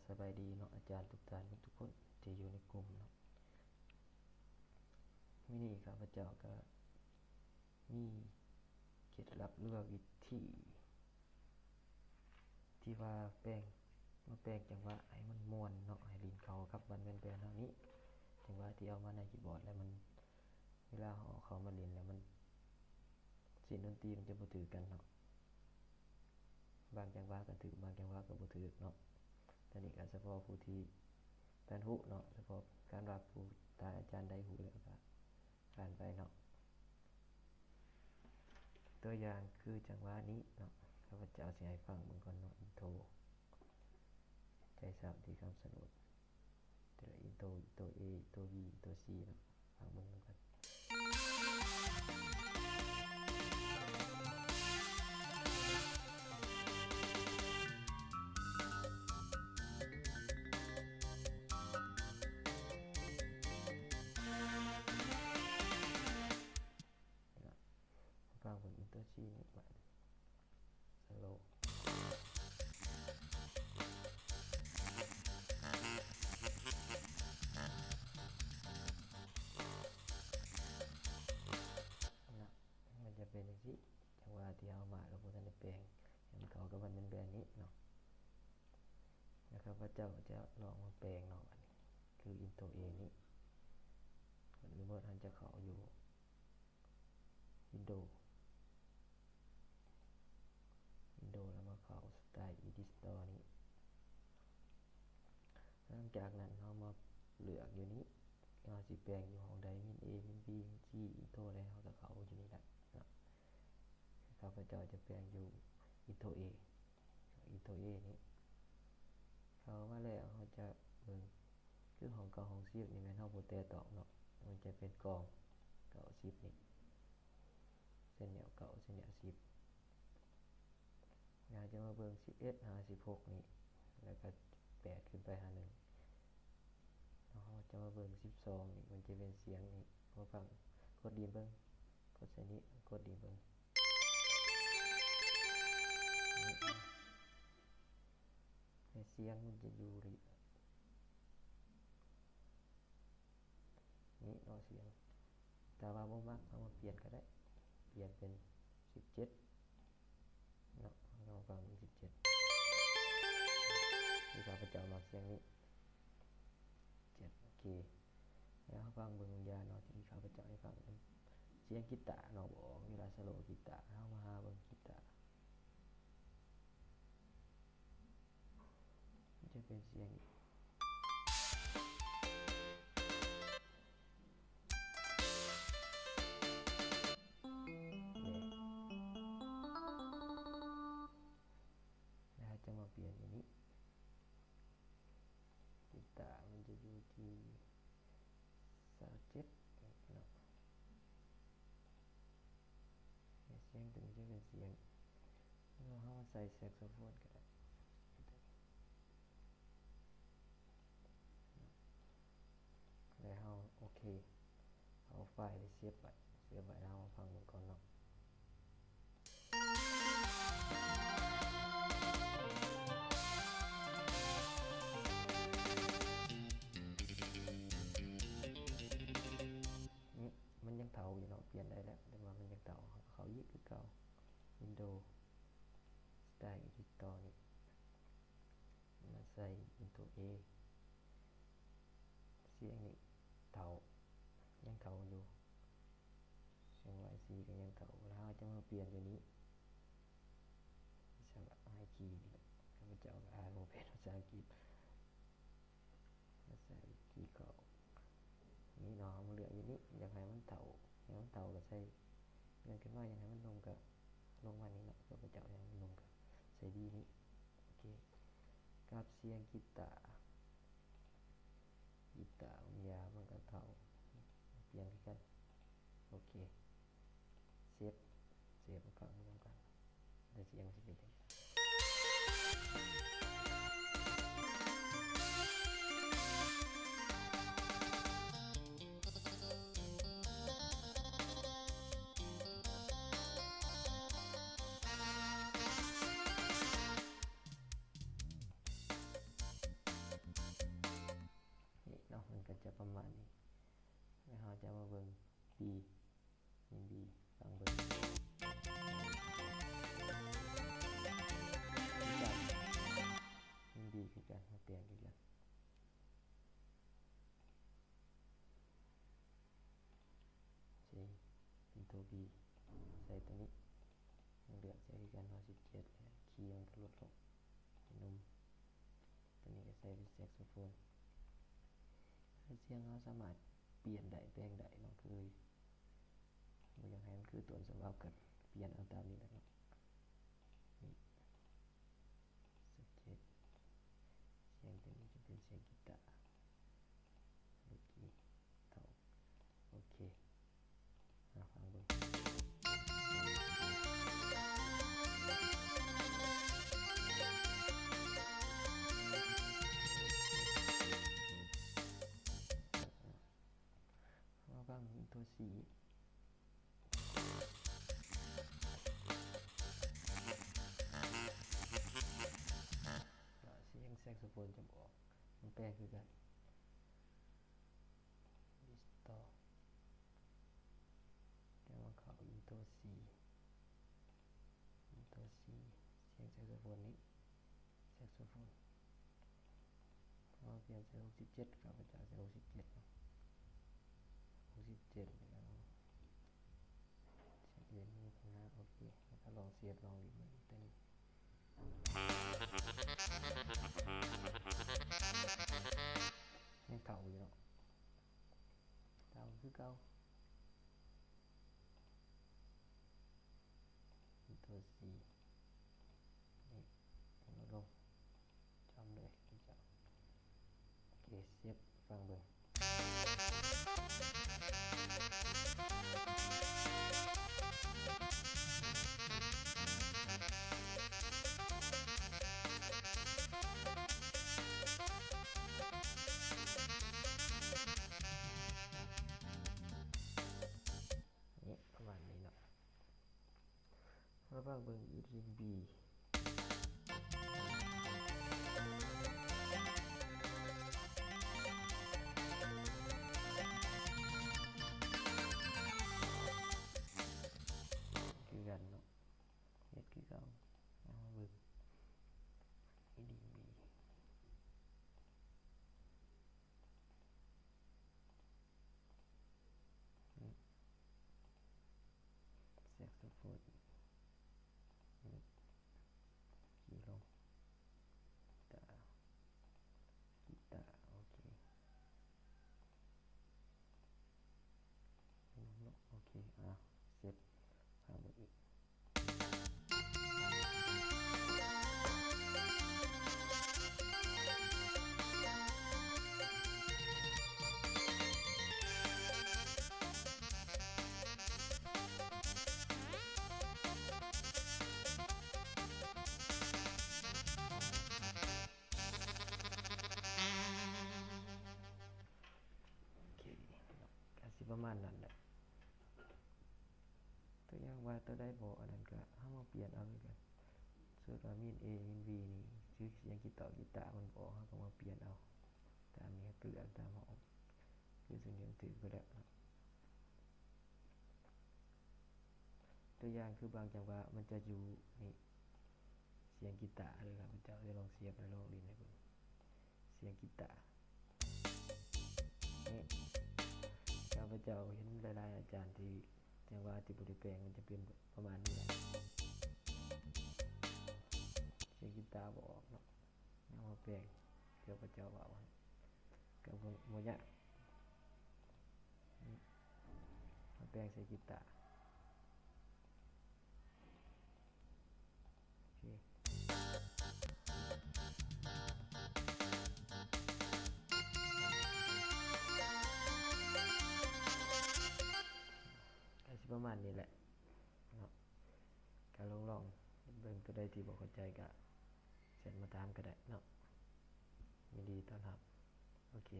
ສະບາຍດີເນາະ ອາຈານທຸກທ່ານທຸກໆຄົນທີ່ຢູ່ໃນກຸ່ມເນາະ. ມື້ນີ້ຂ້າພະເຈົ້າກໍມີເຄັດລັບ ຫຼືວ່າວິທີທີ່ວ່າແປງ ມາແປງຈັງຫວະໃຫ້ມັນມ່ວນເນາະ, ໃຫ້ຫຼິ້ນເຂົ້າກັບບັນແບນເຮົານີ້. ຈັງຫວະທີ່ເອົາມາໃນຄີບອດ ແລ້ວມັນ ເວລາເຮົາເອົາເຂົ້າມາຫຼິ້ນແລ້ວມັນ ເສັ້ນດົນຕີມັນຈະບໍ່ຖືກກັນເນາະ, ບາງຈັງຫວະກໍຖືກ ບາງຈັງຫວະກໍບໍ່ຖືກເນາະ. ຕອນນີ້ກໍສະເພາະຜູ້ທີ່ທ່ານຮູ້ເນາະ, ສະເພາະການວ່າຜູ້ ຖ້າອາຈານໃດຮູ້ແລ້ວກໍຜ່ານໄປເນາະ. ຕົວຢ່າງຄືຈັງຫວະນີ້ເນາະ, ຂ້າພະເຈົ້າຊິໃຫ້ຟັງເບິ່ງກ່ອນເນາະ, ອິນໂທ ໃຈຊ້ຳທີ່ຄຳສະໂນດ. ແຕ່ລະອິນໂທ ອິນໂທ A ອິນໂທ B ອິນໂທ C ເນາະ, ຟັງເບິ່ງນຳກັນ. ຟັງເບິ່ງອິນໂທ C ນີ້ບາດ ສະໂລ ນະ ມັນຈະເປັນຈັ່ງຊີ້. ຈັງຫວະທີ່ເຮົາມາກໍບໍ່ທັນໄດ້ແປງໃຫ້ມັນເຂົ້າກັບມັນແບບນີ້ເນາະ, ແລ້ວຂ້າພະເຈົ້າຈະລອງມາແປງເນາະ. ບາດນີ້ຄືອິນໂທ A ນີ້ ມັນ remote ຫັ້ນຈະເຂົ້າຢູ່ Windows Windows ແລ້ວມາເຂົ້າ Style Editor ນີ້. ຫຼັງຈາກນັ້ນເຮົາມາເລືອກຢູ່ນີ້ ເຮົາຊິແປງຢູ່ຫ້ອງໃດ Win A Win B Win C Intro ໃດ ເຮົາກໍເຂົ້າຢູ່ນີ້ແຫຼະເນາະ. ຂ້າພະເຈົ້າຈະແປງຢູ່ Intro A Intro A ນີ້. ເຂົ້າມາແລ້ວເຮົາຈະເບິ່ງ ຄືຫ້ອງເກົ້າ ຫ້ອງສິບນີ້ແມ່ນເຮົາບໍ່ແຕະຕ້ອງເນາະ, ມັນຈະເປັນກ່ອງເກົ້າ ສິບນີ້ Channel ເກົ້າ Channel ສິບ. ເຮົາຈະມາເບິ່ງສິບເອັດຫາສິບຫົກນີ້ ແລ້ວກໍແປດຂຶ້ນໄປຫາໜຶ່ງ. ເຮົາຈະມາເບິ່ງສິບສອງນີ້ ມັນຈະເປັນສຽງນີ້. ມາຟັງ ກົດດີນເບິ່ງ, ກົດໃສ່ນີ້ ກົດດີນເບິ່ງ. ແຕ່ສຽງມັນຈະຢູ່ນີ້ເນາະ ສຽງ. ຖ້າວ່າບໍ່ມັກ ເຮົາມາປ່ຽນກໍໄດ້, ປ່ຽນເປັນສິບເຈັດເນາະ. ເຮົາມາຟັງເປັນສິບເຈັດ ທີ່ຂ້າພະເຈົ້າມັກສຽງນີ້ ເຈັດ ໂອເຄ. ແລ້ວເຮົາຟັງເບິ່ງຍາເນາະ ທີ່ຂ້າພະເຈົ້າໃຫ້ຟັງ ສຽງກີຕາເນາະ ບໍ່ອອກເວລາສະໂລກີຕາ. ເຮົາມາຫາເບິ່ງກີຕາ ມັນຈະເປັນສຽງນີ້ ແລ້ວເຮົາຈະມາປ່ຽນຢູ່ນີ້. ກີຕາມັນຈະຢູ່ທີ່ຊາວເຈັດເນາະ. ສຽງຕົວນີ້ຈະເປັນສຽງ ເຮົາໃສ່ແຊັກໂຊໂຟນກໍໄດ້ ແລ້ວເຮົາ ໂອເຄ ເອົາໄຟລ໌ໄປເຊບໄວ້ ເຊບໄວ້ແລ້ວເຮົາມາຟັງເບິ່ງກ່ອນເນາະ. ນີ້ມັນຍັງເທົ້າຢູ່ເນາະ, ປ່ຽນໄດ້ແລ້ວ ແຕ່ວ່າມັນຍັງເທົ້າ. ເຮົາກໍເຂົ້າອີກຄືເກົ່າ ວິນໂດ ສະໄຕລ໌ ເອດິເຕີ ນີ້ ມາໃສ່ອິນໂທຣ ເອ ສຽງນີ້ເທົ້າ ຍັງເທົ້າຢູ່ ສຽງວາຍຊີກໍຍັງເທົ້າ. ແລ້ວເຮົາຈະມາປ່ຽນຕົວນີ້ ສຳລັບໄຮຄີນີ້ແຫຼະ ຂ້າພະເຈົ້າກໍອ່ານບໍ່ເປັນພາສາອັງກິດ ມາໃສ່ຄີເກົ່ານີ້ເນາະ. ເຮົາມາເລືອກຢູ່ນີ້ ຢາກໃຫ້ມັນເທົ້າ ໃຫ້ມັນເທົ້າກໍໃສ່ ເລື່ອນຂຶ້ນມາ ຢາກໃຫ້ມັນລົງກໍລົງມານີ້ເນາະ. ຂ້າພະເຈົ້າຢາກໃຫ້ມັນລົງກໍໃສ່ດີນີ້ ໂອເຄ. ກັບສຽງກີຕາ ກີຕາມັນຍາວ ມັນກໍເທົ້າ ປ່ຽນຄືກັນ ໂອເຄ. ເຊບ ເຊບມາຟັງນຳກັນ ແລ້ວສຽງມັນຊິເປັນຈັ່ງໃດ. ອືມ ສາມາດປ່ຽນໄດ້ ແປງໄດ້ເນາະ ຄືບໍ່ຢາກໃຫ້ມັນຄືຕົ້ນສະບັບ ກໍປ່ຽນເອົາຕາມນີ້ແຫຼະເນາະ. ນີ້ ສະເຈັດ ສຽງຕົວນີ້ຈະເປັນສຽງກີຕາ ໂອເຄ ເທົ່າ ໂອເຄ ມາຟັງເບິ່ງ ມາຟັງໂທຊີ ສຽງແຊັກໂຊໂຟນຈະບໍ່ອອກ ມັນແປຄືກັນ. ດິດສະຕໍ ແລ້ວມາເຂົ້າອິນໂທຊີ ອິນໂທຊີ ສຽງແຊັກໂຊໂຟນນີ້ ແຊັກໂຊໂຟນ ເຮົາປ່ຽນໃສ່ຫົກສິບເຈັດ ຂ້າພະເຈົ້າໃສ່ຫົກສິບເຈັດເນາະ ຫົກສິບເຈັດ ແລ້ວສຽງອື່ນມີບັນຫາ ໂອເຄ ແລ້ວກໍລອງສຽບ ລອງຫຼິ້ນເບິ່ງ ຕົວນີ້ ຍັງເທົ່າຢູ່ເນາະ ເທົ່າຄືເກົ່າ ໂທຊີ ນີ້ ລົດລົງ ຈຳເລີຍ ໂອເຄ ເຊບ ຟັງເບິ່ງ. ນີ້ ປະມານນີ້ເນາະ ມາຟັງເບິ່ງອີກທີໜຶ່ງບີ ຄືກັນເນາະ ເຮັດຄືເກົ່າ ມາເບິ່ງອີກທີໜຶ່ງບີ. ແຊັກໂຊໂຟນ ຄີລົງ ຕາ ກີຕາ ໂອເຄ ລົງເນາະ ໂອເຄ ອ່າ ເຊັບ ຟັງເບິ່ງອີກ. ໂອເຄ ກະຊິປະມານນັ້ນແຫຼະ ຕົວຢ່າງວ່າຕົວໃດບໍ່ອັນນັ້ນກະເຮົາມາປ່ຽນເອົາຄືກັນ ສົມມຸດວ່າມີນ A ມີນ B ນີ້ ຄືສຽງກີຕາ ກີຕາມັນບໍ່ອອກ ເຮົາກໍມາປ່ຽນເອົາຕາມນີ້ ເລືອກຕາມເຮົາ ຄືສ່ວນໃຫຍ່ມັນຖືກເບິດແລ້ວເນາະ. ຕົວຢ່າງຄືບາງຈັງຫວະມັນຈະຢູ່ນີ້ ສຽງກີຕາເດີ ຂ້າພະເຈົ້າຈະລອງສຽບ ແລະ ລອງຫຼິ້ນໃຫ້ເບິ່ງ ສຽງກີຕາ ນີ້ ຂ້າພະເຈົ້າເຫັນຫຼາຍໆອາຈານທີ່ຈັງຫວະທີ່ບໍ່ໄດ້ແປງ ມັນຈະເປັນປະມານນີ້ແຫຼະ ສຽງກີຕາບໍ່ອອກເນາະ. ເອົາມາແປງ ເຈົ້າພະເຈົ້າເວົ້າ ກໍບໍ່ ບໍ່ຍາກ ມາແປງໃສ່ກີຕາ ໂອເຄ ກໍຊິປະມານນີ້ແຫຼະເນາະ ກໍລອງໆເບິ່ງ ຕົວໃດທີ່ບໍ່ເຂົ້າໃຈກໍ ແຊັດມາຖາມກໍໄດ້ເນາະ ຍິນດີຕ້ອນຮັບ ໂອເຄ.